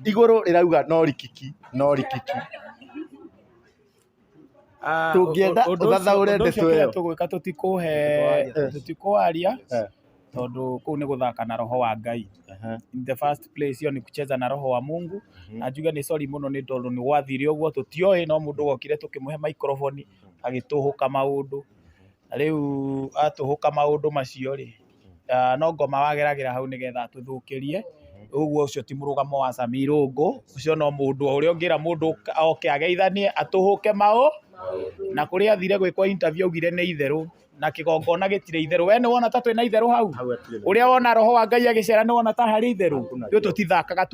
Igũrũ rĩrauga no rikiki, no rikiki. Ah, Tũngĩenda ũndũ ũcio- ũthathaũre ũndũ ũcio ndeto kĩrĩa ĩyo. tũgwĩka tũtikũhe tũtikũwaria tondũ kũu nĩ gũthaka na roho wa Ngai. In the first place hiyo ni kucheza na roho wa Mungu. Na njuge nĩ sorry mũno nĩ tondũ nĩ gwathire ũguo, tũtioĩ, no mũndũ wokire tũkĩmũhe microphone agĩtũhũka maũndũ. Na rĩu atũhũka maũndũ macio rĩ, no ngoma wageragĩra hau nĩgetha atũthũkĩrie. Ũguo ũcio ti mũrũgamo wa Sammy Irũngũ, ũcio no mũndũ o ũrĩa ũngĩra mũndũ oke ageithanie atũhũke maũ. Na kũrĩa athire gwĩkwo interview augire nĩ itherũ, na kĩgongona gĩtirĩ itherũ. We nĩ wona ta twĩna itherũ hau? Ũrĩa wona roho wa Ngai agĩcera nĩ wona ta harĩ itherũ? Ithuĩ tũtithakaga,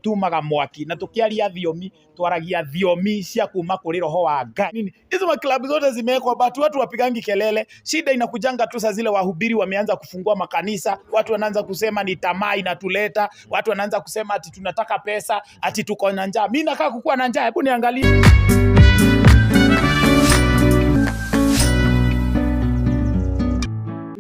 tumaga mwaki, na tũkĩaria thiomi twaragia thiomi cia kuma kũrĩ roho wa Ngai. Nini? Hizo maklabu zote zimewekwa but watu wapigangi kelele. Shida inakujanga tu saa zile wahubiri wameanza kufungua makanisa, watu wanaanza kusema ni tamaa inatuleta, watu wanaanza kusema ati tunataka pesa, ati tuko na njaa. Mimi nakaa kukuwa na njaa, hebu niangalie.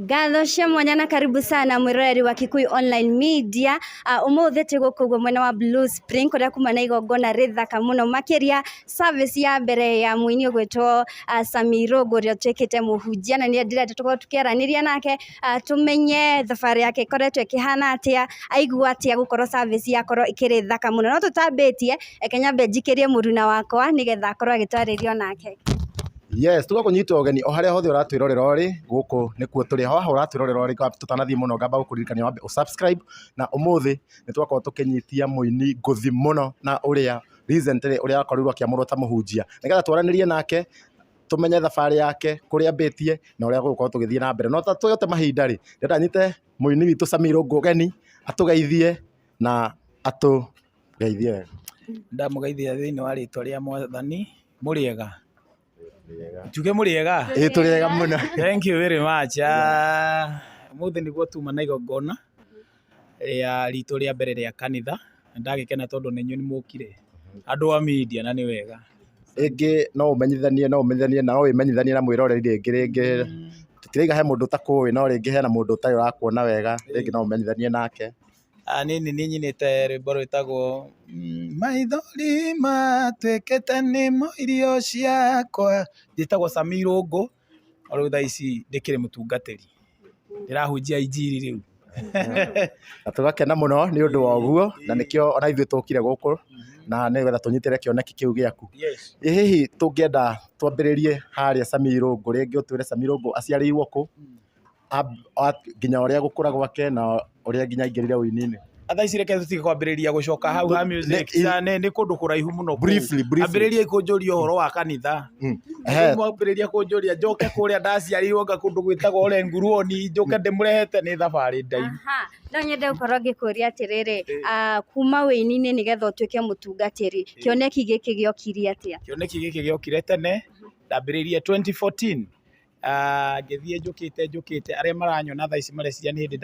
Ngatho cia mwanya na karibu sana mwiroreri wa Kikuyu Online Media. Umuthi twi guku guo mwena wa Blue Spring kuria kuma na igongona rithaka muno makiria service ya mbere ya muini ugwitwo Sammy Irũngũ uria utuikite muhunjia, na ni ndirenda tukorwo tukiaraniria nake tumenye thabarĩ yake ikoretwo ikihana atia, aigua atia gukorwo service yakorwo ikiri thaka muno. No tutambitie, reke nyambe njikirie mũruna wakwa nigetha akorwo agĩtwarĩrio nake. Yes, tũgakũnyita ũgeni o harĩa hothe ũratwĩrorera ũrĩ, gũkũ nĩkuo tũrĩ. Haha ũratwĩrorera ũrĩ, tũtanathiĩ mũno ngamba gũkũririkania wambe ũsubscribe, na ũmũthĩ nĩ twakorwo tũkĩnyitia mũini ngũthi mũno na ũrĩa recently ũrĩa wakorirwo akĩamũrwo ta mũhunjia, nĩgetha twaranĩrie nake tũmenye thabarĩ yake, kũrĩa ambĩtie na ũrĩa gũgũkorwo tũgĩthiĩ na mbere. No ta tũgĩte mahinda rĩ, ndĩrenda nyite mũini witũ Sammy Irũngũ ũgeni, atũgeithie na atũgeithie wega. Ndamũgeithia thĩinĩ wa rĩtwa rĩa Mwathani, mũrĩega? Njuge mũrĩega? Ĩĩ tũrĩega mũno. Thank you very much. Ũmũthĩ nĩguo tuma na igongona rĩa ritũ rĩa mbere rĩa kanitha, na ndagĩkena tondũ nĩ inyuĩ nĩ mũkire andũ a media, na nĩ wega. Rĩngĩ no ũmenyithanie, no ũmenyithanie na no wĩmenyithanie na mwĩroreri rĩngĩ rĩngĩ, tũtirauga he mũndũ ũtakũĩ, no rĩngĩ hena mũndũ ũtarĩ ũrakuona wega, rĩngĩ no ũmenyithanie nake. Niĩ nĩ niĩ nyinĩte rwĩmbo rwĩtagwo maithori matuĩkĩte nĩmo irio ciakwa. Njĩtagwo Sammy Irũngũ, o rĩu thaa ici ndĩkĩrĩ mũtungatĩri, ndĩrahunjia injiri rĩu. Na tũgakena mũno nĩ ũndũ wa ũguo, na nĩkĩo ona ithuĩ tũkire gũkũ, na nĩgetha tũnyitĩre kĩoneki kĩu gĩaku. Ĩ hihi tũngĩenda twambĩrĩrie harĩa Sammy Irũngũ, rĩngĩ ũtwĩre Sammy Irũngũ aciarĩirwo kũ, nginya ũrĩa gũkũra gwake na ũrĩa nginya aingĩrire ũini-inĩ. Thaa ici reke tũtige kwambĩrĩria gũcoka hau ha music, nĩ kũndũ kũraihu mũno kũu. Briefly, briefly. Ambĩrĩria kũnjũria ũhoro wa kanitha. Mwambĩrĩria kũnjũria njoke kũrĩa ndaciarirwo nga kũndũ gwĩtagwo Ole Nguruoni, njoke ndĩmũrehete, nĩ thabarĩ ndaihu. Aha, no nyende gũkorwo ngĩkũria atĩrĩrĩ, kuma wĩini-inĩ nĩgetha ũtuĩke mũtungatĩri, kĩoneki gĩkĩ gĩokire atĩa? Kĩoneki gĩkĩ gĩokire tene, ndambĩrĩirie 2014, ngĩthiĩ njũkĩte njũkĩte, arĩa maranyona thaa ici mareciria nĩ hĩndĩ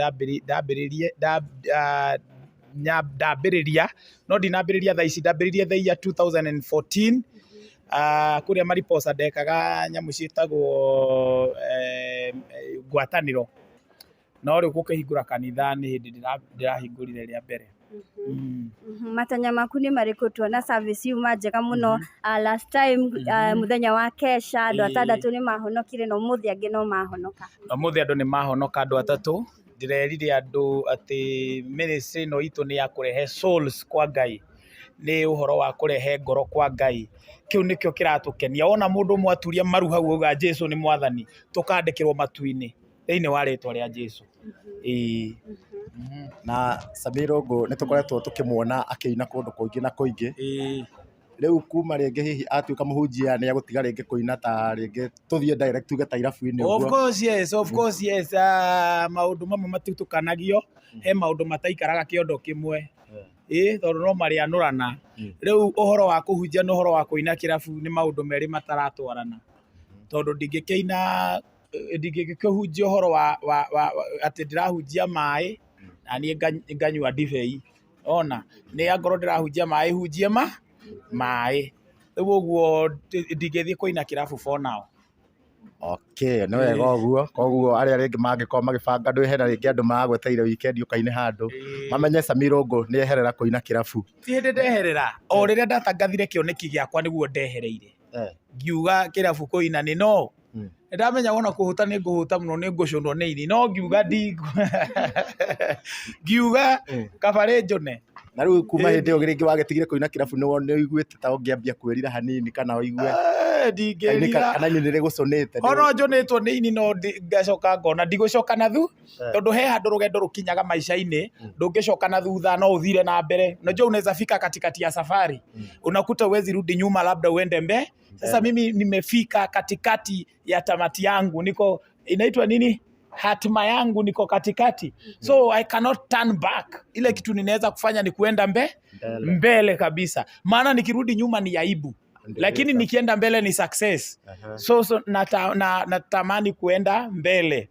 ndambĩrĩrie ndambĩrĩria, no ndinambĩrĩria thaa ici, ndambĩrĩirie the year 2014, kũrĩa Mariposa ndekaga nyamũ ciĩtagwo ngwatanĩro, no rĩu gũkĩhingũra kanitha nĩ hĩndĩ ndĩrahingũrire rĩa mbere. Matanya maku nĩ marĩkũ? Tuona service yuma njega mũno last time, mũthenya wa kesha andũ atandatũ nĩ mahonokire na ũmũthĩ angĩ no mahonoka. Ũmũthĩ andũ nĩ mahonoka, andũ atatũ. Ndĩrerire andũ atĩ ministry ĩno itũ nĩ ya kũrehe souls kwa Ngai, nĩ ũhoro wa kũrehe ngoro kwa Ngai. Kĩu nĩkĩo kĩratũkenia. Wona mũndũ ũmwe aturia maru hau auga Jesu nĩ mwathani, tũkandĩkĩrwo matu-inĩ thĩinĩ wa rĩtwa rĩa Jesu. Ĩĩ. Na Sammy Irũngũ nĩ tũkoretwo tũkĩmuona akĩina kũndũ kũingĩ na kũingĩ. Rĩu kuma rĩngĩ hihi atuĩka mũhunjia nĩ egũtiga rĩngĩ kũina, ta rĩngĩ tũthiĩ direct tuge ta irabu-inĩ Of ũguo? course yes, of course yes. Maũndũ mamwe matitukanagio, he maũndũ mataikaraga kĩondo kĩmwe. Ĩĩ, tondũ no marĩanũrana. Rĩu ũhoro wa kũhunjia na ũhoro wa kũina kĩrabu nĩ maũndũ merĩ mataratwarana. Tondũ ndingĩkĩina, ndingĩkĩhunjia ũhoro wa atĩ ndĩrahunjia maĩ na niĩ nganyua ndibei. Ona nĩ angorwo ndĩrahunjia maĩ, hunjie ma maĩ. Rĩu ũguo ndingĩthiĩ kũina kĩrabu for now. Okay, nĩ wega ũguo. Koguo arĩa rĩngĩ mangĩkorwo magĩbanga ndũ hena rĩngĩ andũ maragweteire weekend ũkaine handũ mamenye Sammy Irũngũ nĩ eherera kũina kĩrabu. Ti hĩndĩ ndeherera, o rĩrĩa ndatangathire kĩoneki gĩakwa nĩguo ndehereire. Ngiuga kĩrabu kũina nĩ no. Nĩ ndamenya wona kũhũta nĩ ngũhũta mũno nĩ ngũcũnwo nĩ ini no ngiuga ndi ngiuga kaba njũne. Na rĩu kuma hĩndĩ ĩyo rĩngĩ wagĩtigire kũina kĩrabu nĩ ũiguĩte ta ũngĩambia kwĩrira hanini kana ũigue Ndingĩrira. Kana ini nĩ rĩgũcũnĩte. Ona njũnĩtwo nĩ ini no ngacoka ngona ndigũcoka na thu tondũ he handũ rũgendo rũkinyaga maica-inĩ ndũngĩcoka na thutha no ũthire na mbere. Unajua unaweza fika katikati ya safari unakuta uwezi rudi nyuma, labda uende mbe. Sasa mimi nimefika katikati ya tamati yangu, niko inaitwa nini, hatima yangu niko katikati, so I cannot turn back. Ile kitu ninaweza kufanya ni kuenda mbele kabisa, maana nikirudi nyuma ni aibu, lakini nikienda mbele ni success. So natamani kuenda mbele.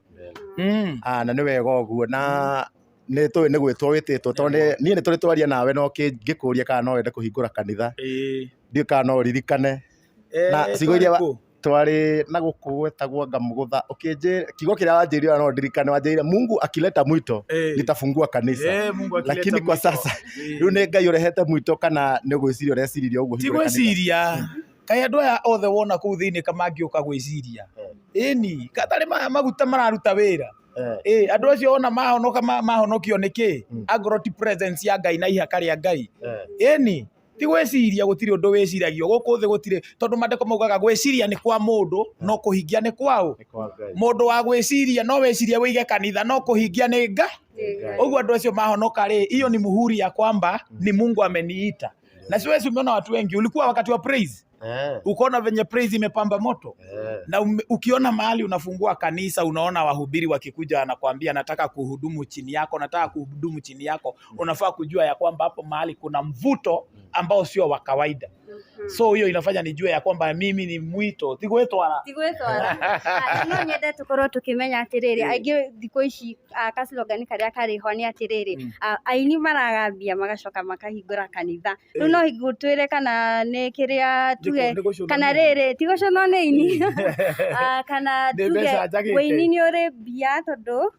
Na nĩ wega ũguo na nĩ tũĩ nĩ gwĩtwo wĩtĩtwo tondũ niĩ nĩ tũrĩ twaria nawe no ngĩkũria kana no wende kũhingũra kanitha, ndiũĩ kana no ũririkane. Na ciugo iria twarĩ na gũkũ gwetagwo Ngamũgũtha, ũkĩnjĩra kiugo kĩrĩa wanjĩrire no ndirikane, wanjĩrire Mungu akileta mwito nitafungua kanisa. Mungu akileta Lakini kwa mwito. sasa rĩu nĩ Ngai ũrehete mwito kana nĩ gwĩciria ũreciririe ũguo Ti hingũre kanitha? gwĩciria kaĩ andũ aya othe wona kũu thĩinĩ kamangĩũka gwĩciria ĩni katarĩ maya maguta mararuta wĩra. Andũ acio ona mahonoka mahonokio nĩ kĩ? Angorwo ti presence ya Ngai na ihaka rĩa Ngai. Ĩni ti gwĩciria, gũtirĩ ũndũ wĩciragio gũkũ thĩ, gũtirĩ, tondũ mandĩko maugaga gwĩciria nĩ kwa mũndũ no kũhingia nĩ kwaũ. Mũndũ wa gwĩciria no wĩcirie wĩige kanitha no kũhingia nĩ Ngai. Ũguo andũ acio mahonoka rĩ, hiyo ni muhuri ya kwamba ni Mungu ameniita. Na siwezi, umeona watu wengi, ulikuwa wakati wa praise ukaona venye praise imepamba moto na ukiona mahali unafungua kanisa unaona wahubiri wakikuja wanakuambia nataka kuhudumu chini yako, nataka kuhudumu chini yako, unafaa kujua ya kwamba hapo mahali kuna mvuto ambao sio wa kawaida. So hiyo inafanya nijue ya kwamba mimi ni mwito, ti gwĩtwara. Ti gwĩtwara. No nyende tũkorwo tũkĩmenya atĩrĩrĩ, aingĩ thikũ ici ka slogan karĩa karĩ ho nĩ atĩrĩrĩ, aini maragambia magacoka makahingũra kanitha. Rĩu no twĩre kana nĩ kĩrĩa tuge kana rĩrĩ ti gũcũnwo nĩ ini kana tuge wĩini nĩ ũrĩ mbia tondũ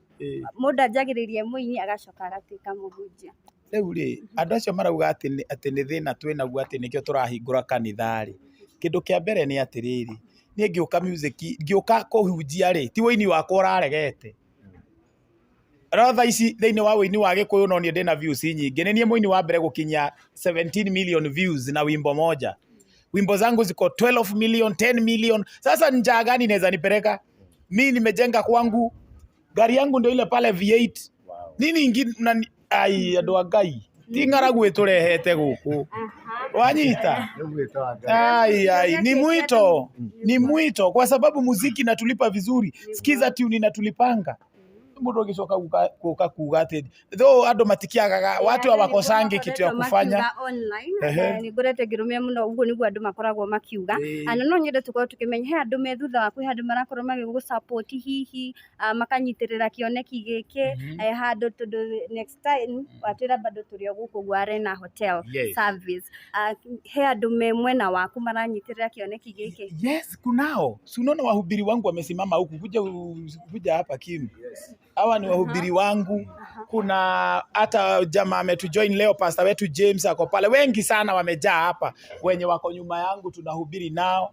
mũndũ anjagĩrĩria mũini agacoka agatuĩka mũhunjia. Rĩu rĩ, andũ acio marauga atĩ nĩ thĩna twĩ naguo atĩ nĩkĩo tũrahingũra kanitha rĩ, kĩndũ kĩa mbere nĩ atĩrĩrĩ, niĩ ngĩũka music, ngĩũka kũhunjia rĩ, ti wĩini wakwa ũraregete. No thaa ici thĩinĩ wa wĩini wa Gĩkũyũ no niĩ ndĩna views nyingĩ. Nĩ niĩ mũini wa mbere gũkinyia 17 million views na wimbo moja. Wimbo zangu ziko 12 million, 10 million. Sasa njaa gani inaweza nipeleka? Mi nimejenga kwangu, gari yangu ndio ile pale V8. Nini ingine ai andũ a Ngai ti ng'aragu ĩtũrehete gũkũ wanyita. Ai, ai, ni mwito, ni mwito kwa sababu muziki inatulipa vizuri. Sikiza tune inatulipanga mundu agicoka guka kuga ati though andu matikiagaga watu hawakosangi kitu ya kufanya. Nĩ ngoretwo ngĩrũmia mũno ũguo nĩguo andũ makoragwo makiuga. Na no nyende tũkorwo tũkĩmenya he andũ me thutha waku, he andũ marakorwo magĩgũ support hihi makanyitĩrĩra kĩoneki gĩkĩ handũ tondũ next time watwĩra bado tũrĩ o gũkũ gwa Arena Hotel service, he andũ me mwena waku maranyitĩrĩra kĩoneki gĩkĩ? Yes, kunao. Si unaona wahubiri wangu wamesimama huku, kuja kuja hapa Kim. Hawa ni wahubiri wangu. Kuna hata jamaa ametujoin leo, pastor wetu James ako pale. Wengi sana wamejaa hapa, wenye wako nyuma yangu tunahubiri nao.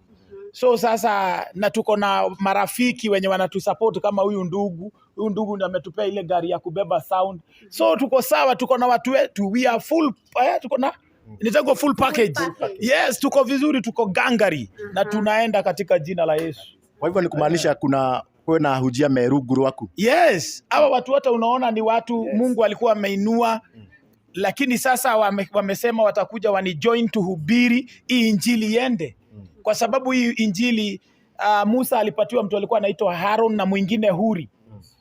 So sasa na tuko na marafiki wenye wanatusupport kama huyu ndugu. Huyu ndugu ndiye ametupea ile gari ya kubeba sound. So tuko sawa, tuko na watu wetu. We are full, tuko na nitakuwa full package. Yes, tuko vizuri, tuko gangari na tunaenda katika jina la Yesu. Kwa hivyo ni kumaanisha kuna kwĩna ahunjia me rungu rwaku. Yes, hawa watu wote unaona ni watu Mungu alikuwa ameinua, lakini sasa wamesema watakuja wani join tuhubiri hii injili iende, kwa sababu hii injili Musa alipatiwa mtu alikuwa anaitwa Haron na mwingine Huri.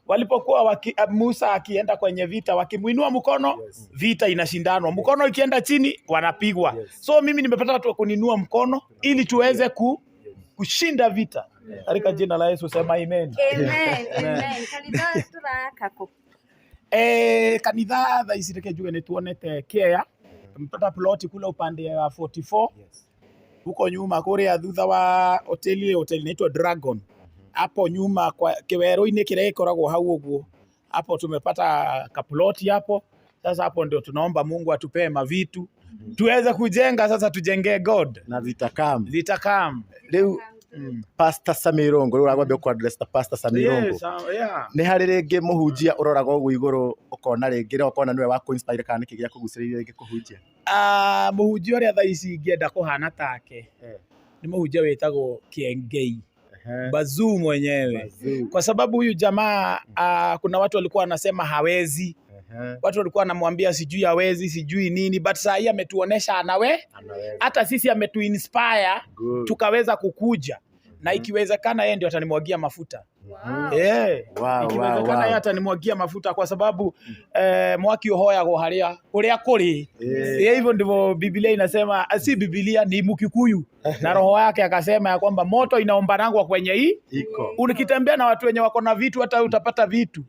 Walipokuwa Musa akienda kwenye vita, wakimuinua mkono vita inashindanwa, mkono ikienda chini wanapigwa. So mimi nimepata watu wa kuninua mkono ili tuweze kushinda vita katika jina la Yesu, sema amen. Amen, amen. Kanitha turaka kũ? Kanitha thaa ici reke njuge nĩ tuonete care, tumepata ploti kule upande wa 44 huko nyuma kuria thutha wa hoteli, ile hoteli inaitwa Dragon. Hapo nyuma kwa kiwero-inĩ kĩrĩa gĩkoragwo hau ũguo, hapo tumepata kaploti hapo. Sasa hapo ndio tunaomba Mungu atupee mavitu tuweze kujenga sasa, tujengee God. Na zitakam. Zitakam. Rĩu Pastor Sammy Irungu, rĩu ũragwambia kũ address ta Pastor Sammy Irungu. Yes, yeah. Nĩ harĩ rĩngĩ mũhunjia ũroraga ũguo igũrũ ũkona rĩngĩ na ũkona nĩwe wa kũ-inspire kana nĩkĩ gĩakũgucĩrĩirie rĩngĩ kũhunjia? Ah, mũhunjia ũrĩa thaa ici ingĩenda kũhana take nĩ mũhunjia wĩtagwo Kiengei Bazuu mwenyewe, kwa sababu huyu jamaa kuna watu walikuwa wanasema hawezi, watu walikuwa wanamwambia sijui hawezi, sijui nini, but saa hii ametuonesha anawe, hata sisi ametuinspire tukaweza kukuja na ikiwezekana yeye ndio atanimwagia mafuta. Eh, ikiwezekana yeye atanimwagia mafuta kwa sababu mwaki uhoyagwo haria kuria kuri. Hivyo ndivyo Biblia inasema, si Biblia ni Mkikuyu na roho yake akasema ya kwamba moto inaombanangwa kwenye hii. Iko. Ukitembea na watu wenye wako na vitu hata utapata vitu.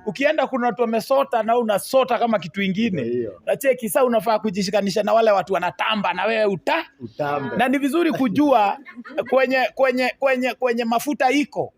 Ukienda kuna watu wamesota na unasota kama kitu ingine. Ndio. Na cheki sasa unafaa kujishikanisha na wale watu wanatamba na wewe uta. Utambe. Na ni vizuri kujua kwenye mafuta iko.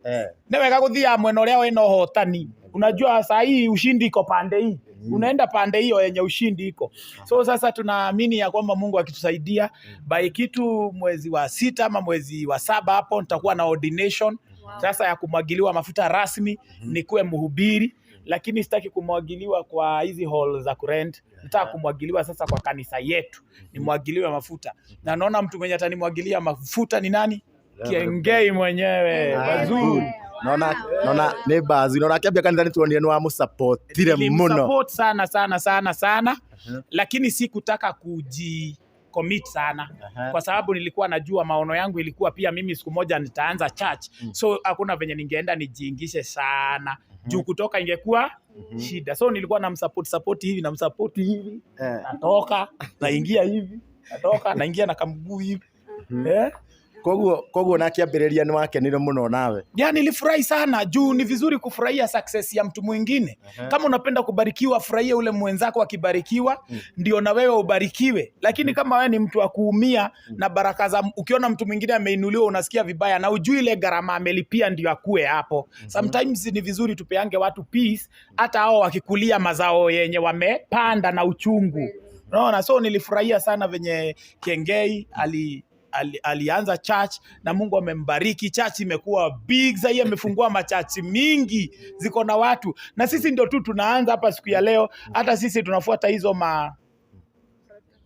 Nĩ wega gũthiaga mwena ũrĩa wĩna ũhotani. Unajua saa hii ushindi iko pande hii. Unaenda pande hiyo yenye ushindi iko. So sasa tunaamini ya kwamba Mungu akitusaidia by kitu mwezi wa 6 ama mwezi wa 7 hapo nitakuwa na ordination sasa ya kumwagiliwa mafuta rasmi, nikuwe mhubiri, lakini sitaki kumwagiliwa kwa hizi hall za kurent. Nataka kumwagiliwa sasa kwa kanisa yetu, nimwagiliwe mafuta. Na naona mtu mwenye atanimwagilia mafuta ni nani? Kiengei mwenyewe, Bazuu. Naona nĩ Bazuu. Naona akĩambia kanitha nĩ tuonire nĩ wamũsupportire mũno. Nilimsupport sana sana sana sana, lakini sikutaka kuji commit sana kwa sababu nilikuwa najua maono yangu ilikuwa pia mimi siku moja nitaanza church. So hakuna venye ningeenda nijiingishe sana juu kutoka ingekuwa shida. So nilikuwa namsupport support hivi, namsupport hivi, natoka naingia hivi, natoka naingia na kamguu hivi. Koguo na akĩambĩrĩria nĩ wakenire mũno nawe. Ya, nilifurahi sana juu ni vizuri kufurahia success ya mtu mwingine. Kama unapenda kubarikiwa, furahia ule mwenzako akibarikiwa, ndio na wewe ubarikiwe. Lakini kama wewe ni mtu wa kuumia na baraka za, ukiona mtu mwingine ameinuliwa unasikia vibaya na ujui ile gharama amelipia ndio akue hapo. Sometimes ni vizuri tupeange watu peace, hata hao wakikulia mazao yenye wamepanda na uchungu. Unaona, so nilifurahia sana venye Kiengei alianza church na Mungu amembariki. Church imekuwa big sasa, amefungua machachi mingi ziko na watu, na sisi ndio tu tunaanza hapa siku ya leo. Hata sisi tunafuata hizo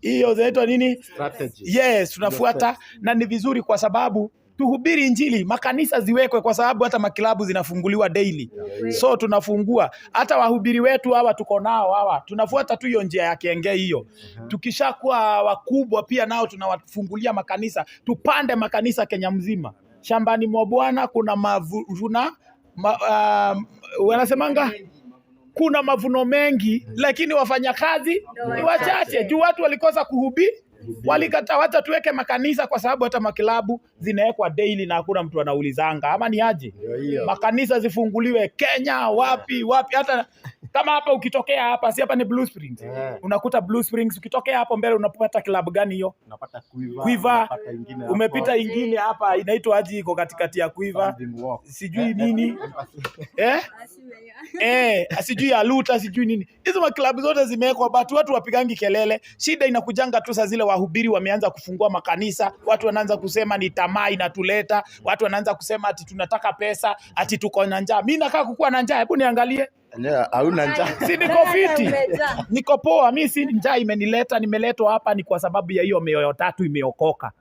hiyo zinaitwa nini? Strategy. Yes, tunafuata na ni vizuri kwa sababu tuhubiri Injili, makanisa ziwekwe, kwa sababu hata makilabu zinafunguliwa daily. So tunafungua hata wahubiri wetu hawa tuko nao hawa, tunafuata tu hiyo njia ya Kiengei hiyo. Tukishakuwa wakubwa pia nao tunawafungulia makanisa, tupande makanisa Kenya mzima. Shambani mwa Bwana kuna mavuno, wanasemanga kuna mavuno mengi, lakini wafanyakazi ni wachache. Juu watu walikosa kuhubiri, walikataa. Wacha tuweke makanisa, kwa sababu hata makilabu zinawekwa daily na hakuna mtu anaulizanga ama ni aje. Makanisa zifunguliwe Kenya, wapi wapi, hata kama hapa ukitokea hapa, si hapa ni Blue Springs, unakuta Blue Springs, ukitokea hapo mbele unapata klabu gani hiyo? Unapata Quiver, Quiver, unapata ingine hapo. Umepita ingine hapa inaitwa aje, iko katikati ya Quiver, sijui nini sijui ya Luta, sijui nini. Hizo maklabu zote zimewekwa, but watu wapigangi kelele. Shida inakujanga tu saa zile wahubiri wameanza kufungua makanisa, watu wanaanza kusema ni tamaa inatuleta, watu wanaanza kusema ati tunataka pesa, ati tuko na njaa. Mimi nakaa kukuwa na njaa, hebu niangalie. Hauna njaa. Si niko fiti. Niko poa, mimi si njaa imenileta, nimeletwa hapa ni kwa sababu ya hiyo mioyo tatu imeokoka.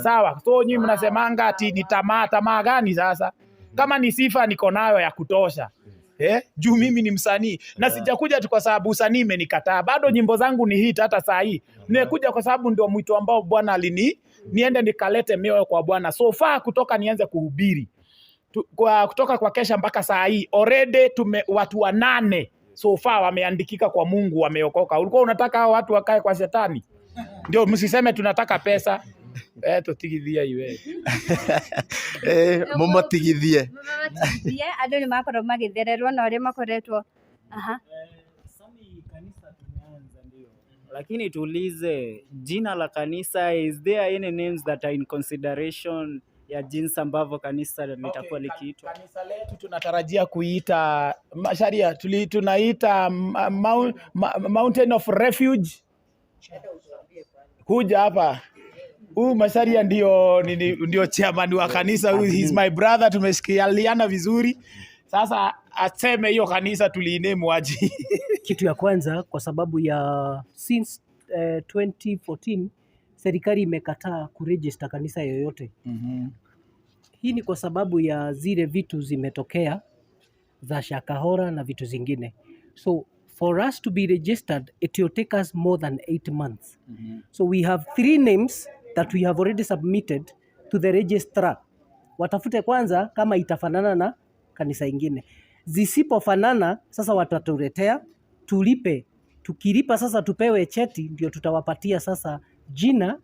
Sawa, so nyinyi mnasemanga ati ni tamaa, tamaa gani sasa? Kama ni sifa niko nayo ya kutosha. Juu mimi ni msanii na sijakuja tu kwa sababu usanii imenikataa. Bado nyimbo zangu ni hit hata saa hii. Nimekuja kwa sababu ndio mwito ambao Bwana alini niende nikalete mioyo kwa Bwana. So far kutoka nianze kuhubiri kutoka kwa kesha mpaka saa hii already watu 8 so far wameandikika kwa Mungu, wameokoka. Ulikuwa unataka hao watu wakae kwa shetani? Ndio msiseme tunataka pesa. Tutigithie iwe. Mumutigithie. Mumutigithie andu ni makorwo magithererwo na uria makoretwo. Aha. Sami kanisa tumeanza ndio. Lakini tuulize jina la kanisa, is there any names that are in consideration? Ya jinsi ambavyo kanisa litakuwa Okay, likiitwa. Kanisa letu tunatarajia kuiita Macharia, tunaita Mountain of Refuge. Kuja hapa, huyu Macharia ndio ndio chairman wa kanisa. Huyu he's my brother, tumeshikiliana vizuri. Sasa aseme hiyo kanisa tuliiname aje? Kitu ya kwanza, kwa sababu ya since 2014 serikali imekataa kuregister kanisa yoyote. Hii ni kwa sababu ya zile vitu zimetokea za Shakahora na vitu zingine. So for us to be registered it will take us more than 8 months. So we have three names that we have already submitted to the registrar. Watafute kwanza kama itafanana na kanisa ingine. Zisipofanana, sasa watatuletea tulipe. Tukilipa sasa tupewe cheti, ndio tutawapatia sasa jina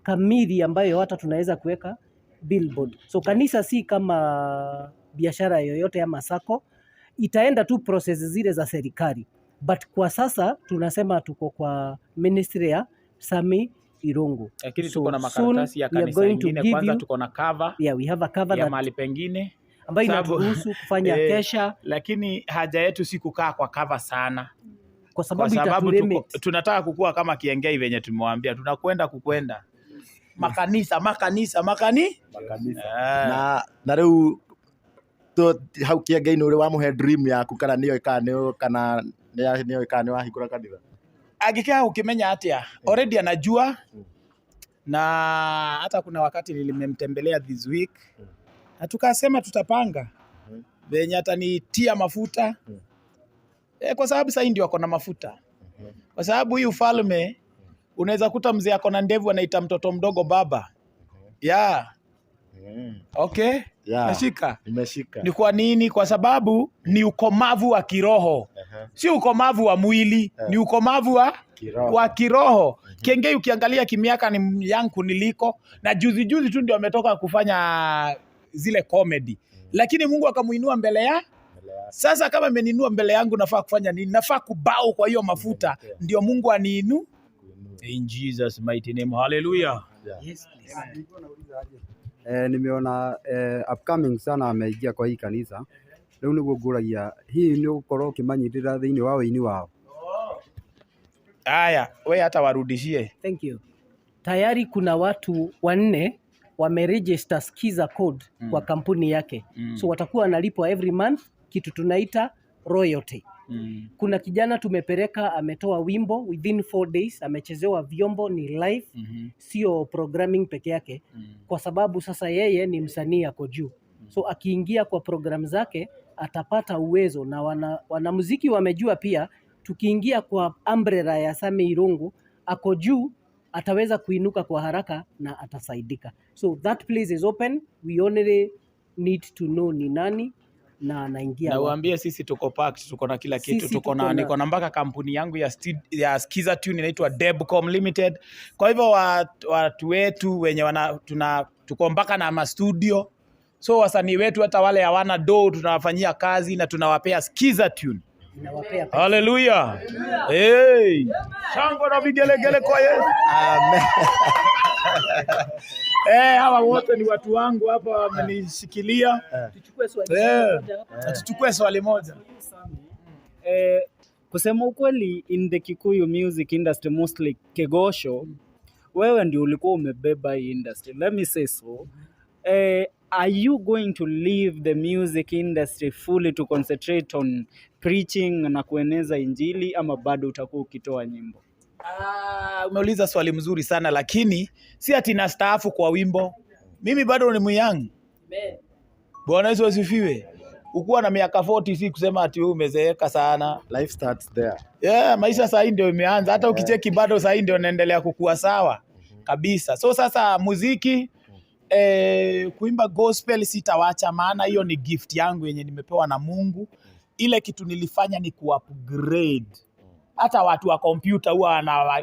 kamili ambayo hata tunaweza kuweka billboard. So kanisa si kama biashara yoyote ama sacco, itaenda tu process zile za serikali, but kwa sasa tunasema tuko kwa ministry ya Sami Irungu. Lakini So tuko na soon makaratasi ya we are kanisa going to ingine give kwanza, you, tuko na cover yeah, we have a cover ya that mahali pengine ambayo sababu inaturuhusu kufanya kesha lakini haja yetu si kukaa kwa cover sana kwa kwa sababu sababu itatulimit. tunataka kukua kama Kiengei venye tumewaambia, tunakwenda kukwenda makanisa makanisa Makanisa. Eh. Na riu hau Kiengei-inĩ ũrĩ wamũhe dream yaku kana nĩoĩ kana nĩ kana nĩoĩ kana nĩ wahingũra kanitha? Angĩkĩaga gũkĩmenya atĩa, already anajua, na hata kuna wakati nilimemtembelea this week na tukasema tutapanga venye atanitia mafuta, kwa sababu sahii ndio ako na mafuta, kwa sababu hii ufalme unaweza kuta mzee ako na ndevu anaita mtoto mdogo baba. Yeah. Okay. Yeah. Nashika. Nimeshika. Ni kwa nini? Kwa sababu ni ukomavu wa kiroho, si ukomavu wa mwili, ni ukomavu wa Kiroho. wa kiroho. Kiengei ukiangalia kimiaka ni yangu kuniliko, na juzi juzi tu ndio ametoka kufanya zile comedy, lakini Mungu akamuinua mbele ya sasa. Kama ameniinua mbele yangu, nafaa kufanya nini? Nafaa kubow kwa hiyo mafuta, ndio Mungu aniinu. In Jesus mighty name, hallelujah. Yes, please. Nimeona upcoming sana ameingia kwa hii kanisa rĩu nĩguo ngũragia hihi nĩ ũgũkorwo ũkĩmanyitĩrĩra thĩinĩ wa ũini wao? Haya, we hata warudishie. Thank you. Tayari kuna watu wanne wameregister Skiza code kwa kampuni yake. So watakuwa wanalipwa every month kitu tunaita royalty. Kuna kijana tumepeleka, ametoa wimbo within 4 days, amechezewa vyombo, ni live, sio programming peke yake, kwa sababu sasa yeye ni msanii ako juu. So akiingia kwa program zake atapata uwezo, na wanamuziki wamejua pia, tukiingia kwa umbrella ya Sami Irungu ako juu, ataweza kuinuka kwa haraka na atasaidika. So that place is open, we only need to know ni nani na anaingia Na wapi. uambie sisi tuko packed, tuko na kila kitu, Sisi tuko na tuko na niko na mpaka kampuni yangu ya Skiza Tune inaitwa Debcom Limited. Kwa hivyo watu wetu wenye tuko mpaka na ma studio. So wasanii wetu hata wale hawana do tunawafanyia kazi na tunawapea Skiza Tune. Inawapea pesa. Haleluya. Hey. Shangwe na vigelegele kwa Yesu. Amen. Hawa wote ni watu wangu hapa wamenishikilia. Tuchukue swali moja hapa. Tuchukue swali moja. Kusema ukweli, in the Kikuyu music industry, mostly Kegosho, wewe ndio ulikuwa umebeba hii industry. Let me say so. Are you going to leave the music industry fully to concentrate on preaching na kueneza injili ama bado utakuwa ukitoa nyimbo? Ah, umeuliza swali mzuri sana, lakini si ati nastaafu kwa wimbo. Mimi bado ni myoung. Bwana Yesu asifiwe. Ukuwa na miaka 40 si kusema ati wewe umezeeka sana. Life starts there. Yeah, maisha saa hii ndio imeanza. Hata ukicheki bado saa hii ndio naendelea kukua sawa kabisa. So sasa muziki, kuimba gospel sitawacha, maana hiyo ni gift yangu yenye nimepewa na Mungu. Ile kitu nilifanya ni ku-upgrade. Hata watu wa kompyuta huwa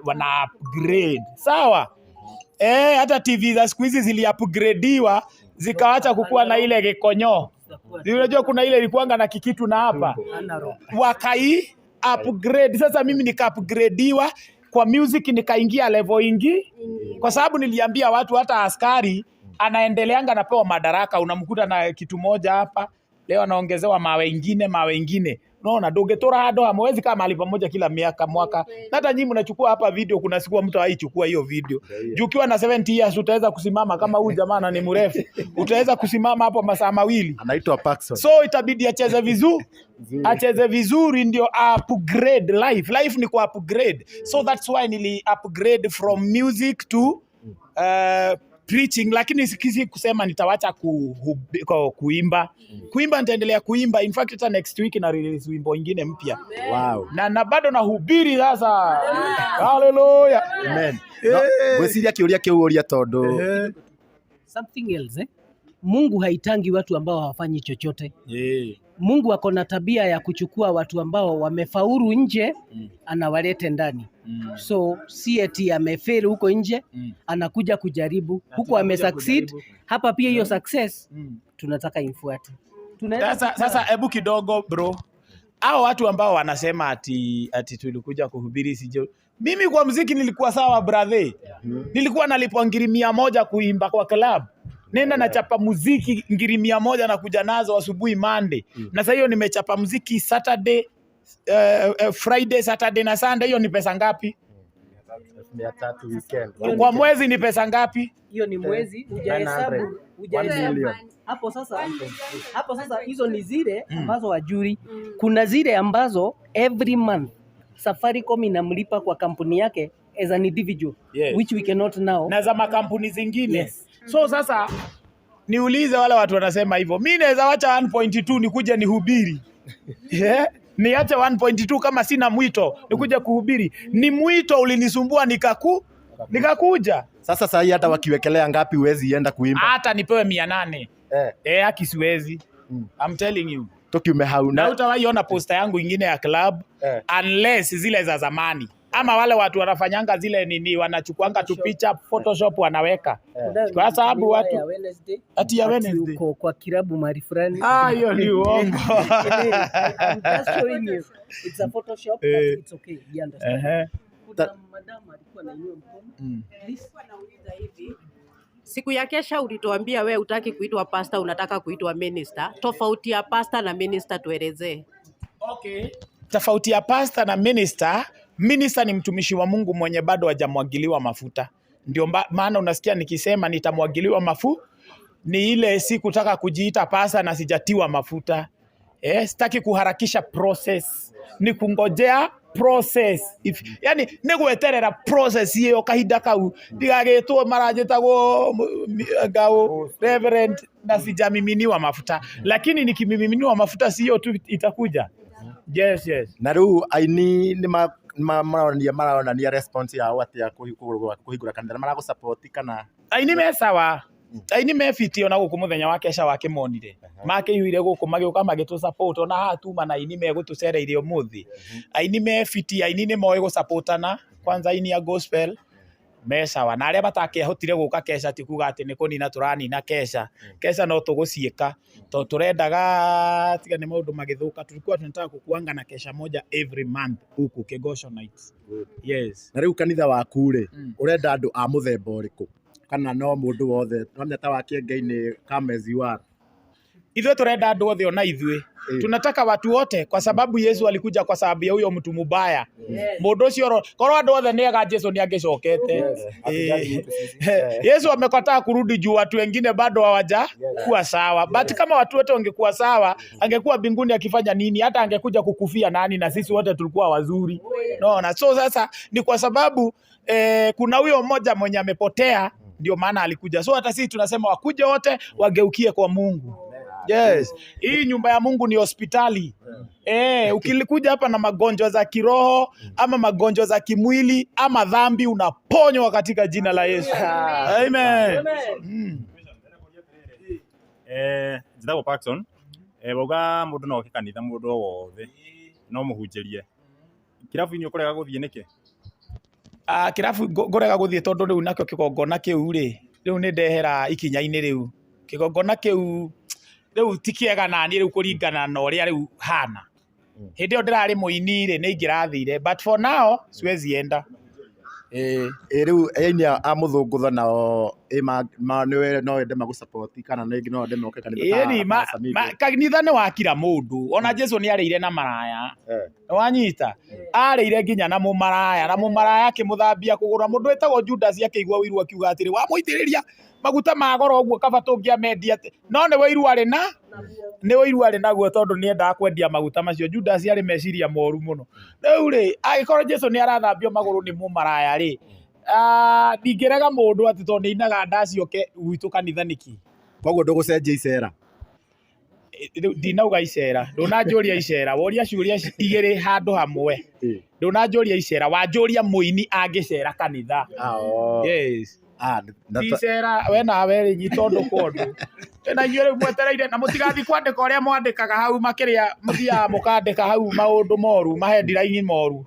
wana upgrade. Sawa? Hata TV za siku hizi ziliupgradiwa zikawacha kukuwa na ile kikonyo. Unajua kuna ile ilikuanga na kikitu na hapa Analog. wakai upgrade. Sasa mimi nika upgradiwa kwa music nikaingia level ingi, kwa sababu niliambia watu hata askari Anaendeleanga anapewa madaraka, unamkuta na kitu moja hapa leo anaongezewa mawe ingine mawe ingine. Unaona, ndũngĩtũra handũ hamwe, huwezi kaa mahali pamoja kila miaka mwaka. Na hata nyinyi mnachukua hapa video, kuna siku mtu haichukua hiyo video. Juu ukiwa na 70 years utaweza kusimama kama huyu jamaa na ni mrefu, utaweza kusimama hapo masaa mawili? Anaitwa Paxson. So itabidi acheze vizuri, acheze vizuri ndio upgrade life. Life ni ku upgrade, so that's why nili upgrade from music to preaching, lakini sikisi kusema nitawacha kuimba. Kuimba nitaendelea kuimba. In fact hata next week na release wimbo ingine mpya. Na bado nahubiri sasa. Hallelujah. Amen. No, ngwĩciria kĩũria kĩu ũria tondũ Something else, eh? Mungu haitangi watu ambao hawafanyi chochote. Mungu ako na tabia ya kuchukua watu ambao wamefaulu nje, anawalete ndani. So si eti amefeli huko nje, anakuja kujaribu huko, amesucceed hapa pia. Hiyo success tunataka imfuate. Tunaweza Sasa hebu kidogo bro, hao watu ambao wanasema ati tulikuja kuhubiri sijo. Mimi kwa mziki nilikuwa sawa brother. Nilikuwa nalipwa ngiri 100 kuimba kwa club. Nenda nachapa muziki ngiri 100 na kuja nazo asubuhi Monday. Na sasa hiyo nimechapa muziki Saturday, Friday, Saturday na Sunday, hiyo ni pesa ngapi? 300 weekend. Kwa mwezi ni pesa ngapi? Hiyo ni mwezi, hujahesabu 900. hujahesabu Million. Hapo sasa hizo ni zile ambazo wajuri. Kuna zile ambazo every month Safaricom inamlipa kwa kampuni yake as an individual, which we cannot now. Na za makampuni zingine. Yes. So sasa niulize wale watu wanasema hivyo, mi naweza wacha 1.2 nikuje nihubiri, yeah? Niache 1.2 kama sina mwito nikuje kuhubiri? Ni mwito ulinisumbua nikakuja. Sasa sahii hata wakiwekelea ngapi huwezi enda kuimba? Hata nipewe 800, eh, haki siwezi. I'm telling you. Tukiume hau Na na utawahi ona posta yangu ingine ya club, unless zile za zamani ama wale watu wanafanyanga zile nini, wanachukuanga tu picha Photoshop wanaweka. Kuna Kwa sababu watu ya Wednesday, ati ya ati Wednesday. uko kwa kilabu mahali fulani. Ah, hiyo ni uongo. I'm just showing you. It's a Photoshop, but it's okay. We understand. Kuna madam alikuwa anainua mkono. Please. Nauliza hivi, siku ya kesha ulituambia we hutaki kuitwa pastor, unataka kuitwa minister. Tofauti ya pastor na minister tuelezee. Okay. Tofauti ya pastor na minister, minister ni mtumishi wa Mungu mwenye bado hajamwagiliwa mafuta. Ndio maana unasikia nikisema nitamwagiliwa ni ile si kutaka kujiita pasta na sijatiwa mafuta. Eh, sitaki kuharakisha process, ni kungojea process. If, yani nĩ gweterera process ĩyo kahinda kau ndigagĩtwo maranjĩtagwo ngau reverend na sijamiminiwa mafuta, lakini nikimiminiwa mafuta sio tu itakuja. Yes. Na rĩu aini nĩ maronania response yao atĩa kũhingũra kanitha? Nĩ maragũ kana? Aini me sawa, aini me fiti. Ona gũkũ mũthenya wa kesha wakĩmonire makĩiyũire gũkũ magĩũka magĩtũ support. Ona haha tuma na aini megũtũcereire ũmũthĩ. Aini me fiti, aini nĩ moĩ gũsupportana. Kwanza aini a gospel me sawa. Na arĩa matakĩahotire gũka kesha, ti kuga atĩ nĩ kũnina tũranina kesha. Kesha no tũgũciĩka tondũ tũrendaga tiga nĩ maũndũ magĩthũka, tulikuwa tunataka kukuanga na kesha moja every month huku Kegosho Nights. Yes. Na rĩu kanitha waku rĩ, ũrenda andũ a mũthemba ũrĩkũ, kana no mũndũ wothe no ta wa Kĩengei-inĩ, come as you are? Ithuĩ turenda andũ othe, ona ithuĩ tunataka watu wote, kwa sababu Yesu alikuja kwa sababu ya huyo mtu mubaya, mũndũ ũcio korwo andũ othe nĩ ega, Jesu nĩ angĩcokete. Yesu amekataa kurudi juu watu wengine bado hawaja kuwa sawa, but kama watu wote wangekuwa sawa, angekuwa mbinguni akifanya nini? Hata angekuja kukufia nani? Na sisi wote tulikuwa wazuri, naona. So sasa ni kwa sababu kuna huyo mmoja mwenye amepotea, ndio maana alikuja. So hata sisi tunasema wakuje wote wageukie kwa Mungu. Yes. Hii nyumba ya Mungu ni hospitali. Ukilikuja hapa na magonjwa za kiroho ama magonjwa za kimwili ama dhambi, unaponywa katika jina la Yesu. Amen. Njĩtagwo Parkson. Wauga mũndũ no oke kanitha, mũndũ o wothe no mũhunjĩrie. Kĩrabu-inĩ ũkũrega gũthiĩ nĩkĩ? Ah, kĩrabu ngũrega gũthiĩ tondũ rĩu nakĩo kĩgongona kĩu rĩ, rĩu nĩ ndehera ikinya-inĩ rĩu. Kĩgongona kĩu rĩu ti kĩega naniĩ rĩu kũringana na ũrĩa rĩu hana. Hĩndĩ ĩyo ndĩrarĩ mũini rĩ, nĩ ingĩrathire, but for now siwezi enda. Ĩĩ. Ĩ rĩu aini a mũthũngũtho nao ĩ nĩwe no wende magũ kana rĩngĩ no wende moke kanitha ta Ĩni ta Samido. kanitha nĩ wa kira mũndũ ona Jesu nĩ arĩire na maraya. Eh. Nĩwanyita arĩire nginya na mũmaraya, na mũmaraya akĩmũthambia kũgũrũ, na mũndũ wĩtagwo Judas akĩigua ũiru akiuga atĩrĩ, wamũitĩrĩria maguta ma goro ũguo kaba tũngĩamendia atĩ. No nĩ ũiru arĩ na nĩ ũiru arĩ naguo tondũ nĩ endaga kwendia maguta macio. Judas arĩ meciria moru mũno. Rĩu rĩ, angĩkorwo Jesu nĩ arathambio magũrũ nĩ mũmaraya rĩ, ndingĩrega mũndũ atĩ tondũ nĩ ainaga ndaci oke gwitũ kanitha nĩkĩ? Koguo ndũgũcenjia icera. Rĩu ndinauga icera, ndũnanjũria icera, woria ciũria igĩrĩ handũ hamwe. Ndũnanjũria icera, wanjũria mũini angĩcera kanitha. Yes. Ti icera, we nawe rĩ, nyita ũndũ kwa ũndũ. Na inyuĩ rĩu mwetereire na mũtigathiĩ kwandĩka ũrĩa mwandĩkaga hau makĩrĩa, mũthiaga mũkandĩka hau maũndũ moru, mahendiraini moru.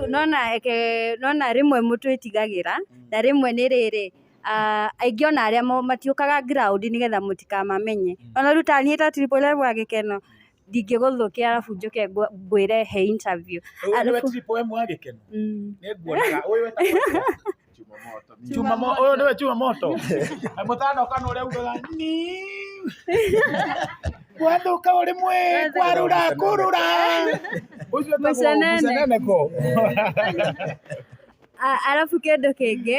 Nona eke nona rĩmwe mũtwĩtigagĩra na rĩmwe nĩ rĩrĩ, aingĩ ona arĩa matiũkaga ground nĩgetha mũtikamamenye. Ona rĩu ta niĩ ta Triple M wa Gĩkeno ndingĩgũthũkia arabu njoke ngwĩre he interview. Ũyũ nĩwe Triple M wa Gĩkeno? Nĩ nguonaga. Ũyũ wetagwo atĩa? Chuma moto. Ũyũ nĩwe Chuma moto. Na mũtanoka na ũrĩa ugaga ni gwathũka ũrĩ mwĩ kwarũra kũrũra. Ũcio wetagwo Mũcenene. Mũcenene ko. Arabu kĩndũ kĩngĩ,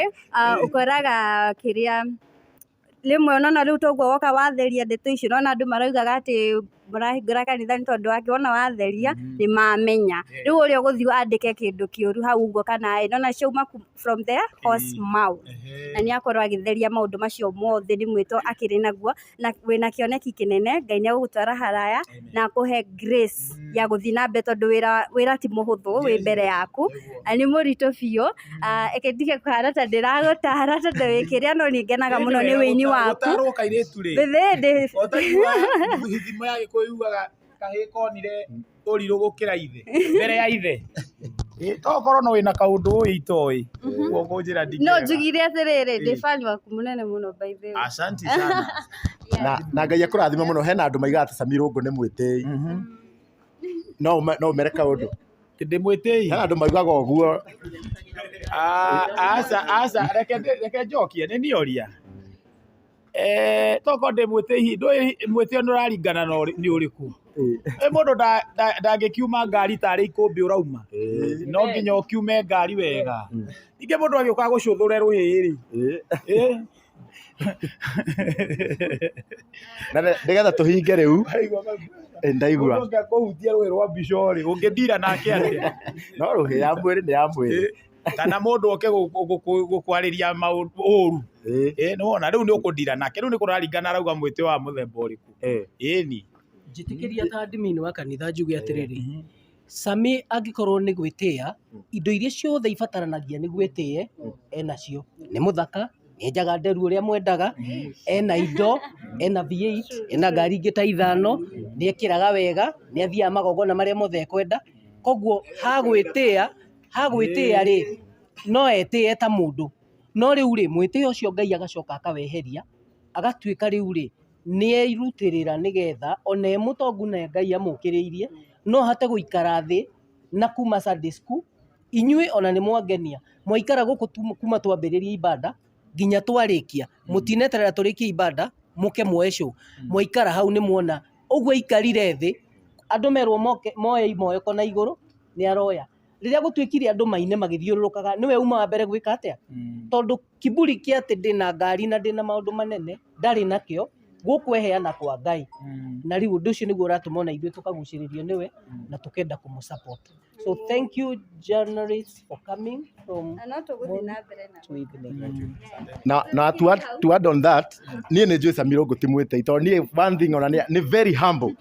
ũkoraga kĩrĩa rĩmwe nona rĩu toguo woka watheria ndeto icio, nona andũ maraugaga atĩ mũrahingũra kanitha nĩ tondũ wake, wona watheria nĩ mamenya. Rĩu ũrĩa ũgũthiĩ andĩke kĩndũ kĩũru hau ũguo kana ĩ, nona ciauma from the horse mouth. Na nĩ akorwo agĩtheria maũndũ macio mothe nĩ mwĩto akĩrĩ naguo, na wĩna kĩoneki kĩnene, Ngai nĩ egũgũtwara haraya na akũhe grace ya gũthiĩ na mbere tondũ wĩra ti mũhũthũ wĩ mbere yaku, na nĩ mũritũ biũ. Reke ndige kũhana ta ndĩragũtara tondũ wĩ kĩrĩa, no nĩ ngenaga mũno nĩ wĩini waku. Gũtarwo kairĩtu rĩ. Ndĩ Ũtaiguaga thimo ya Gĩkũyũ yugaga kahĩĩ konire ũrirũ gũkĩra ithe, mbere ya ithe. Tokorwo no wĩna kaũndũ ũĩ itoĩ, ũguo ngũnjĩra No ndingĩrega. njugire atĩrĩrĩ, ndĩ fan waku mũnene mũno by the way. Asante sana. Na Ngai akũrathime mũno. Hena andũ maigaga atĩ Sammy Rũngũ nĩ mwĩtĩi. No ũmere kaũndũ. Ndĩ mwĩtĩi? Hena andũ maigaga ũguo. Aca, aca, reke njokie, nĩ niĩ oria. Tokorwo ndĩ mwĩtĩi, ndũĩ mwĩtĩo nĩ ũraringana na nĩ ũrĩkũ. Mũndũ ndangĩkiuma ngari tarĩ ikũmbĩ ũrauma. No nginya ũkiume ngari wega. Ningĩ mũndũ agĩũka gũcũthũre rũhĩ rĩ. Na nĩgetha tũhinge rĩu. Ndaigua. Mũndũ angĩkũhutia rũhĩ rwa mbica rĩ, ũngĩndira nake atĩa? No rũhĩ ya mwĩrĩ nĩ ya mwĩrĩ. Kana mũndũ oke gũkwarĩria maũndũ ũru. Nĩ wona rĩu nĩ ũkũndira nake, rĩu nĩ kũraringana arauga mwĩtĩ wa mũthemba ũrĩkũ. Ĩni. Njĩtĩkĩria ta admin wa kanitha njuge atĩrĩrĩ, Sammy angĩkorwo nĩ gwĩtĩa, indo iria ciothe ibataranagia nĩ gwĩtĩe, enacio. Nĩ mũthaka, nĩ enjaga nderu ũrĩa mwendaga, ena indo, ena V8, ena ngari ingĩ ta ithano, nĩ ekĩraga wega, nĩ athiaga magongona marĩa mothe ekwenda. Koguo hagwĩtĩa rĩ, no etĩe ta mũndũ. No rĩu rĩ, mwĩtĩo ũcio Ngai agacoka akaweheria, agatuĩka rĩu rĩ, nĩ erutĩrĩra nĩgetha ona e mũtongu na Ngai amũkĩrĩirie, no ahote gũikara thĩ na kuma Sunday school, inyuĩ ona nĩ mwangenia, mwaikara gũkũ kuma twambĩrĩria ibada nginya twarĩkia, mũtineterera tũrĩkie ibada mũke muoe show, mwaikara hau nĩ muona ũguo aikarire thĩ, andũ merwo moke moe moko na igũrũ, nĩ aroya. Rĩrĩa gũtuĩkire andũ maine magĩthiũrũrũkaga, nĩwe uma wa mbere gwĩka atĩa? Tondũ kiburi kĩa atĩ ndĩna ngari na ndĩna maũndũ manene, ndarĩ nakĩo, gũkũ eheana kwa Ngai. Na rĩu ũndũ ũcio nĩguo ũratũma ona ithuĩ tũkagucĩrĩrio nĩwe na tũkenda kũmũ support. So thank you journalists for coming from Na no tũgũthiĩ na mbere na to evening. Na to add on that, niĩ nĩ njũĩ Sammy Rũngũ ti mwĩtĩi, tondũ niĩ one thing ona nĩ very humble.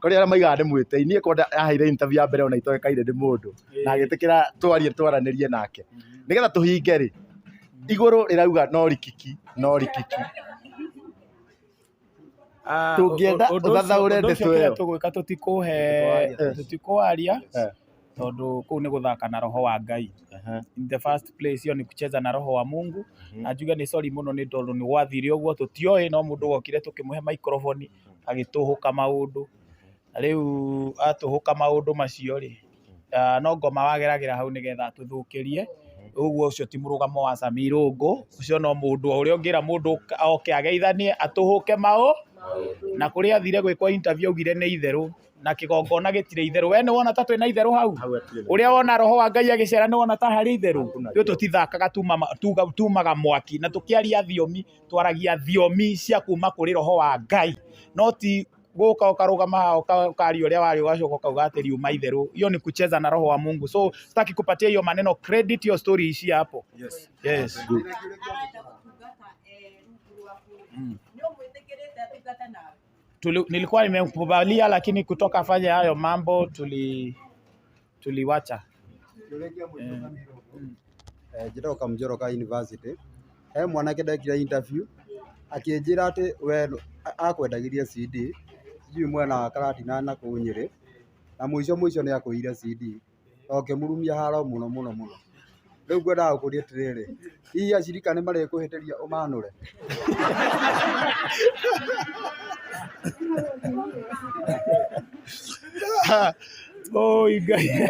Kũrĩ arĩa maigaga nĩ mwĩtĩi, niĩ kwenda aheire interview ya mbere ona itoĩkaine nĩ mũndũ, na agĩtĩkĩra twarie twaranĩrie nake. Nĩgetha tũhinge rĩ, igũrũ rĩrauga no rikiki, no rikiki. Tũngĩenda ũthathaũre ũndũ ndeto ũcio kĩrĩa ĩyo. tũgwĩka tũtikũwaria tondũ kũu nĩ gũthaka na roho wa Ngai. In the first place hiyo ni kucheza na roho wa Mungu. Na njuge nĩ sorry mũno nĩ tondũ nĩ gwathire ũguo tũtioĩ, no mũndũ wokire tũkĩmũhe microphone agĩtũhũka maũndũ. Na rĩu atũhũka maũndũ macio rĩ, no ngoma wageragĩra hau nĩgetha atũthũkĩrie. Ũguo ũcio ti mũrũgamo wa Sammy Irũngũ, ũcio no mũndũ o ũrĩa ũngĩra mũndũ oke ageithanie atũhũke maũ na kũrĩa athire gwĩkwo interview augire nĩ itherũ na kĩgongona gĩtirĩ itherũ. We nĩ wona ta twĩna itherũ hau? Ũrĩa wona roho wa Ngai agĩcera nĩ wona ta harĩ itherũ? Ithuĩ tũtithakaga, tumaga mwaki na tũkĩaria thiomi twaragia thiomi cia kuma kũrĩ roho wa Ngai, no ti gũka ũkarũgama haha ũkaria ũrĩa waria ũgacoka ũkauga atĩ riuma itherũ. Hiyo ni kucheza na roho wa Mungu. So sitaki kupatia hiyo maneno credit, hiyo story ishie hapo. Yes. Yes. Good. Arenda gũtungata rungu rwaku. Nĩ ũmwĩtĩkĩrĩte atungate nawe? Nilikuwa nimemkubalia lakini kutoka afanye hayo mambo tuliwacha. Njĩtagwo Kamũnjoro ka university. He mwanake ndekire interview akĩnjĩra atĩ we akwendagĩria CD sijui mwena wa Karatina na kũu Nyĩrĩ, na mũico mũico nĩ akũire CD na ũkĩmũrumia haro mũno mũno mũno. Rĩu ngwendaga gũkũria atĩrĩrĩ, hihi acirika nĩ marĩkũhĩtĩria ũmanũre? Oi Ngai.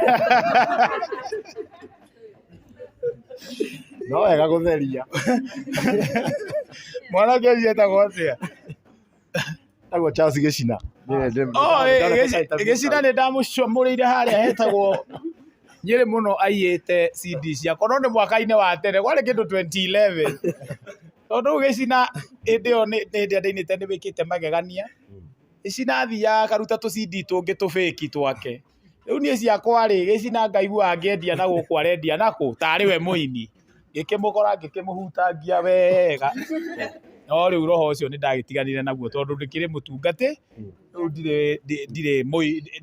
No wega gũtheria. Mwanake ũcio etagwo atĩa? Etagwo Charles Gĩcina. Oh, Gĩcina nĩ ndamũcomũrĩire harĩa hetagwo Nyĩrĩ mũno aiyĩte CD ciakwa no nĩ mwaka-inĩ wa tene kwarĩ kĩndũ 2011 tondũ rĩu Gĩcina hĩndĩ ĩyo nĩ hĩndĩ ĩrĩa ndainĩte nĩ wĩkĩte magegania. Gĩcina athiaga akaruta tũ CD tũngĩ tũbĩki twake. Rĩu niĩ ciakwa rĩ, Gĩcina ngaigua angĩendia na gũkũ arendia nakũ tarĩ we mũini. Ngĩkĩmũkora ngĩkĩmũhutangia wega. No rĩu roho ũcio nĩ ndagĩtiganire naguo tondũ ndĩkĩrĩ mũtungatĩ, rĩu ndirĩ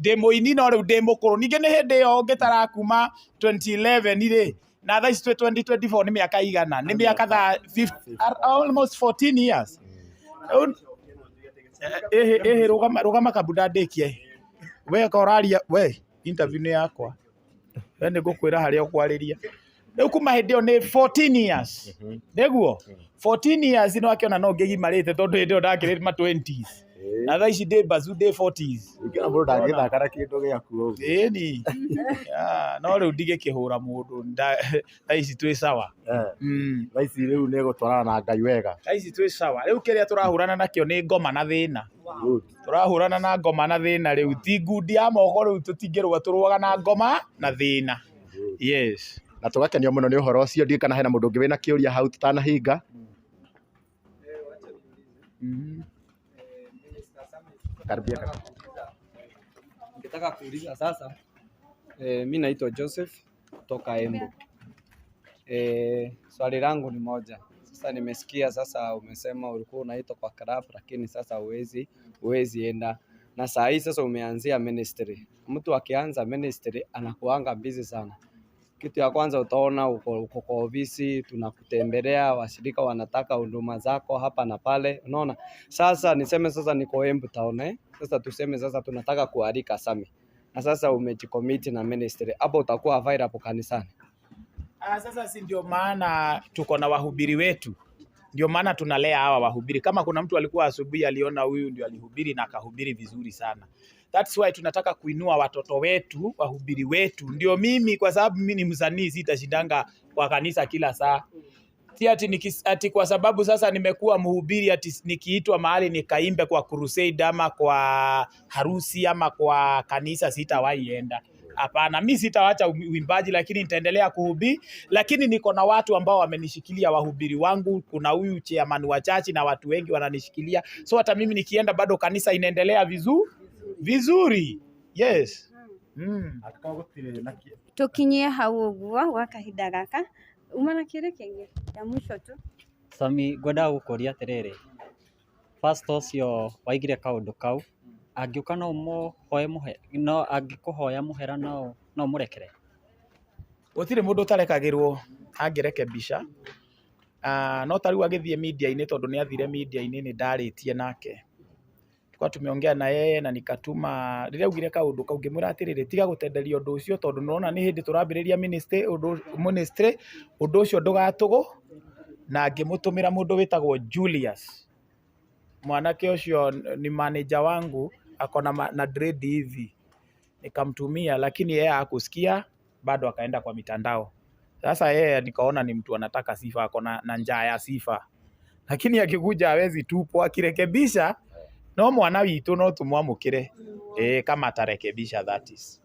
ndĩ mũini no rĩu ndĩ mũkũrũ. Ningĩ nĩ hĩndĩ ĩyo ũngĩtara kuma 2011 rĩ, na thaa ici twĩ 2024 nĩ mĩaka igana? Nĩ mĩaka almost 14 years. Rĩu ĩhĩ rũgama rũgama kabunda ndĩkie. We ka ũraria we interview nĩ yakwa. We nĩ ngũkwĩra harĩa ũkwarĩria. Rĩu kuma hĩndĩ ĩyo nĩ 14 years. Nĩguo 14 years no akĩona no ngĩgimarĩte tondũ hĩndĩ ĩyo ndakĩrĩ ma 20s. Na thaa ici ndĩ bazu ndĩ 40s. Ũngĩona mũndũ ndangĩthaka na kĩndũ gĩaku ũguo. Ĩni. No rĩu ndigĩkĩhũra mũndũ thaa ici twĩ sawa. Thaa ici rĩu nĩ gũtwarana na Ngai wega. Thaa ici twĩ sawa. Rĩu kĩrĩa tũrahũrana nakĩo nĩ ngoma na thĩna. Tũrahũrana na ngoma na thĩna rĩu ti ngundi ya moko rĩu tũtingĩrũa tũrũaga na ngoma na thĩna. Yes. Na tũgakenio mũno nĩ ũhoro ũcio. Ndiũĩ kana hena mũndũ ũngĩ wĩna kĩũria hau tũtanahinga. Karibia kabisa. Ningetaka kuuliza sasa, mi naitwa Joseph kutoka Embu. Swali langu ni moja. Sasa nimesikia sasa umesema ulikuwa unaitwa kwa club lakini sasa huwezi enda. Na saa hii sasa umeanzia ministry. Mtu akianza ministry anakuanga busy sana. Kitu ya kwanza utaona uko kwa ofisi, tunakutembelea, washirika wanataka huduma zako hapa na pale, unaona? Sasa niseme sasa niko Embu town, eh? Sasa tuseme sasa tunataka kualika Sammy. Na sasa umejicommit na ministry. Hapo utakuwa available kanisani. Sasa si ndio maana tuko na wahubiri wetu. Ndio maana tunalea hawa wahubiri. Kama kuna mtu alikuwa asubuhi aliona huyu ndio alihubiri na akahubiri vizuri sana. That's why tunataka kuinua watoto wetu, wahubiri wetu. Ndio mimi kwa sababu mimi ni msanii sitashindanga kwa kanisa kila saa. Si ati kwa sababu sasa nimekuwa mhubiri ati nikiitwa mahali nikaimbe kwa crusade ama kwa harusi ama kwa kanisa sitawahi enda. Hapana, mi sitawacha uimbaji lakini nitaendelea kuhubiri, lakini niko na watu ambao wamenishikilia, wahubiri wangu. Kuna huyu chairman wa church na watu wengi wananishikilia. So hata mimi nikienda bado kanisa inaendelea vizuri. Yes. Tukinyie hau ũguo gwa kahinda gaka uma na kĩrĩ kĩngĩ ya mwisho tu. Sammy, ngwendaga gũkũria atĩrĩrĩ, pastor ũcio waigire kaũndũ kau, angĩũka no ũmũhoe mũhera, no angĩkũhoya mũhera no ũmũrekere? Gũtirĩ mũndũ ũtarekagĩrwo angĩrekebisha. No ta rĩu agĩthiĩ media-inĩ tondũ nĩ athire media-inĩ nĩ ndarĩtie nake. Tulikuwa tumeongea na yeye na nikatuma rĩrĩa augire kaũndũ kau ngĩmwĩra atĩrĩrĩ tiga gũtenderia ũndũ ũcio tondũ nĩũrona nĩ hĩndĩ tũrambĩrĩria ministry ũndũ ũcio ndũgatũgũ. Na ngĩmũtũmĩra mũndũ wĩtagwo Julius. Mwanake ũcio ni manager wangu ako na dread hivi. Nikamtumia lakini yeye hakusikia bado akaenda kwa mitandao. Sasa yeye nikaona ni mtu anataka sifa, ako na njaa ya sifa, lakini akikuja hawezi tupwa, akirekebisha no mwana witũ no tũmwamũkĩre kama atarekebisha that is.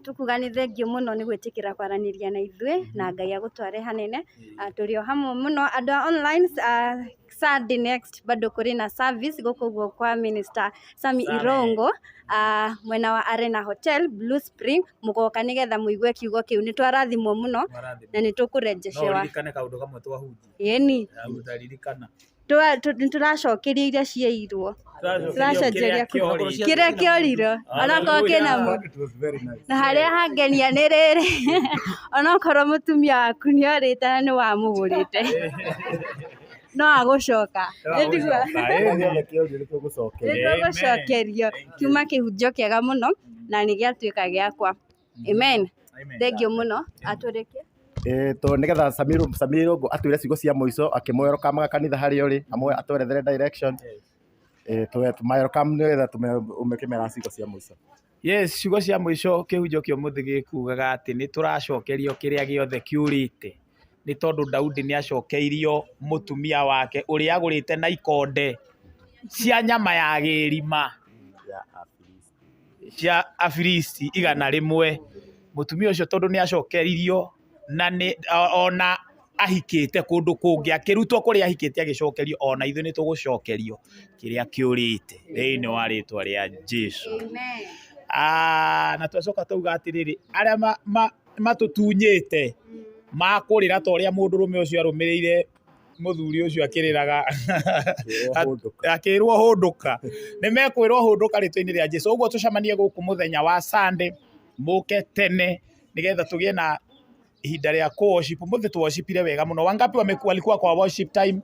Tukuga nĩ thengio mũno nĩ gwĩtĩkĩra kwaranĩria na ithuĩ na Ngai agũtware hanene. Tũrĩ o hamwe mũno andũ a online. Sunday next bado kũrĩ na service gũkũ ũguo kwa Minister Sami Sami. Irongo, mwena wa Arena Hotel Blue Spring, mũgoka nĩgetha mũigue kiugo kĩu. Nĩ twarathimwo mũno na nĩ No tũkũrejeshewa. ũririkane kaũndũ kamwe twahunjia? Ĩni. Utaririkana. Nĩtũracokeria iria ciairwo. Tũracokeria Tũracenjeria kĩrĩa kĩrĩa kĩorirwo onakorwo kĩna na harĩa hangenia nĩ rĩrĩ, onokorwo mũtumia waku nĩ orĩte na nĩ wamũgũrĩte, no agũcoka. Nĩtũgũcokerio. Kiuma kĩhunjio kĩega mũno na nĩ gĩatuĩka gĩakwa. Amen. Thengio mũno, atũrĩkie. To nigetha Samiru atwire ciugo cia mũico akĩmwelcome kanitha harĩa ũrĩ amwe atwerethere direction. Tũmaelcome nĩgetha ũmĩkĩmera ciugo cia mũico. Yes, ciugo cia mũico kĩhunjio kĩa ũmũthĩ gĩkugaga atĩ nĩ tũracokerio kĩrĩa gĩothe kĩũrĩte, nĩ tondũ Daudi nĩ acokeirio mũtumia wake ũrĩa agũrĩte na ikonde cia nyama ya gĩrima cia Afilisti 100. Mũtumia ũcio tondũ nĩ acokeririo na nĩ ona ahikĩte kũndũ kũngĩ, akĩrutwo kũrĩa ahikĩte agĩcokerio, ona ithuĩ nĩ tũgũcokerio kĩrĩa kĩũrĩte thĩinĩ wa rĩtwa rĩa Jesu. Na twacoka twauga atĩrĩrĩ, arĩa matũtunyĩte makũrĩra ta ũrĩa mũndũrũme ũcio arũmĩrĩire mũthuri ũcio akĩrĩraga akĩrwo hũndũka, nĩ mekwĩrwo hũndũka rĩtwa-inĩ rĩa Jesu. Ũguo tũcemanie gũkũ mũthenya wa Sunday, mũke tene nĩgetha tũgĩe na ihinda rĩa kũ worship. Mũthĩ tu worshipire wega mũno. Wangapi walikuwa kwa worship time?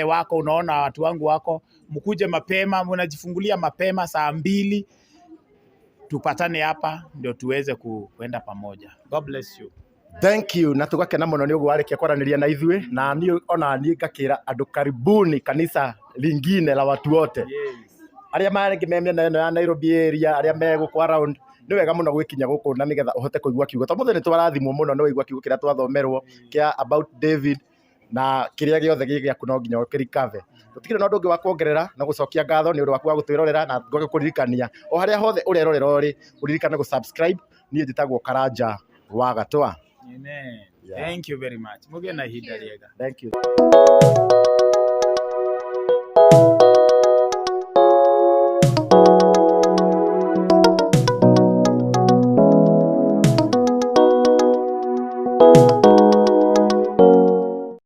Wako, unaona watu wangu wako, mkuje mapema, mnajifungulia mapema saa 2, tupatane hapa ndio tuweze kuenda pamoja. God bless you. Thank you. Na tugakena muno ni uguo warikia kwaraniria na ithuĩ, na niĩ ona niĩ ngakĩra andũ karibuni kanitha lingine la watu wote. Arĩa marĩ me mĩena ĩno ya Nairobi area, arĩa me gũkũ around, nĩ wega mũno gwĩkinya gũkũ na nĩgetha ũhote kũigua kiugo. Tondũ mũthĩ nĩ twarathimwo mũno nĩ waigua kiugo kĩrĩa twathomerwo kĩa about David, na kĩrĩa gĩothe gĩ gĩaku no nginya ũkĩrikave. Tũtikĩrĩ na ũndũ ũngĩ wa kuongerera na gũcokia ngatho nĩ ũndũ waku wa gũtwĩrorera na ngũkũririkania o harĩa hothe ũrerorera ũrĩ, ũririkane gũ-subscribe. Niĩ njĩtagwo Karanja wa Gatwa. Amen. Thank you very much. Mũgĩe na ihinda rĩega. Thank you.